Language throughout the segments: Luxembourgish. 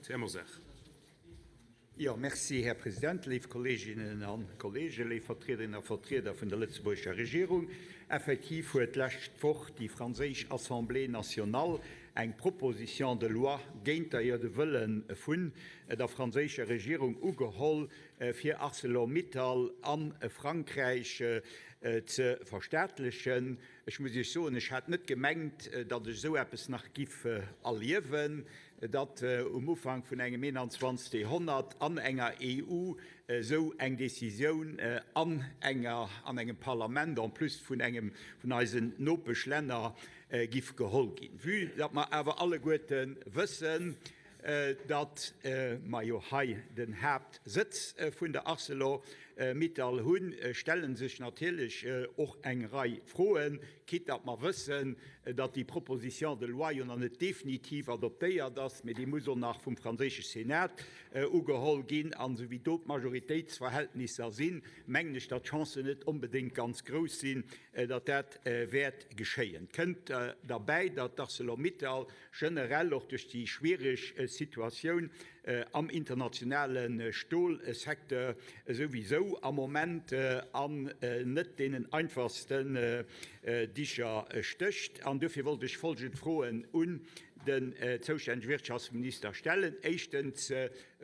Wuert. Här Mosar. Jo, merci, Här President, léif Kolleeginnen a Kolleegen, léif Vertriederinnen a Vertrieder vun der lëtzebuergescher Regierung. Effektiv huet d'lescht Woch déi franséisch Assemblée nationale eng Proposition de loi géint d'ailleurs de Wëlle vun der franséischer Regierung ugeholl, fir Arcelor-Mittal a Frankräich ze verstaatlechen. Ech muss Iech soen, ech hat net gemengt, datt ech esou eppes nach giff erliewen, datt um Ufank vun engem 21. Joerhonnert an enger EU esou eng Décisioun an enger, an engem Parlament en plus vun engem vun eisen Nopeschlänner giff geholl ginn. Vue datt mer awer alleguerte wëssen, datt mer jo hei den Haaptsëtz vun der Arcelor Mittal hunn, stelle sech natierlech och eng Rei Froen, quitte datt mer wëssen, datt déi Proposition de loi jo nach net definitiv adoptéiert ass, mee déi muss och nach vum franséische Senat ugeholl ginn. An esou wéi do d'Majoritéitsverhältnisser sinn, mengen ech, datt d'Chancen net onbedéngt ganz grouss sinn, datt dat wäert geschéien. Et kënnt derbäi, datt d'Arcelor Mittal generell och duerch déi schwiereg Situatioun am internationale Stolsecteur souwisou am Moment an net deenen einfachsten Dicher stécht. An duerfir wollt ech folgend Froen un den zoustännege Wirtschaftsminister stellen. Éischtens,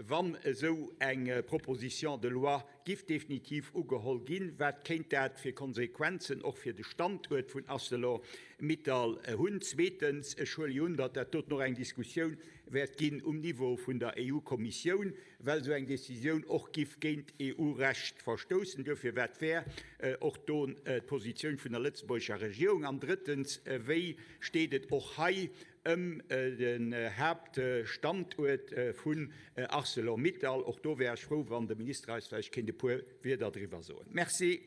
Wann esou eng Proposition de loi giff definitiv ugeholl ginn, wat kéint dat fir Konsequenzen och fir de Standuert vun Arcelor Mittal hunn? Zweetens, ech huele jo un, datt dat doten och eng Diskussioun wäert ginn um Niveau vun der EU-Kommissioun, well esou eng Décisioun och giff géint EU-Recht verstoussen. Duerfir, wat wär och do d'Positioun vun der lëtzebuergescher Regierung? An drëttens, wéi steet et och hei ëm den Haaptstanduert vun Arcelor Mittal? Och do wär ech frou, wann de Minister eis vläicht kéint e puer Wierder driwwer soen. Merci.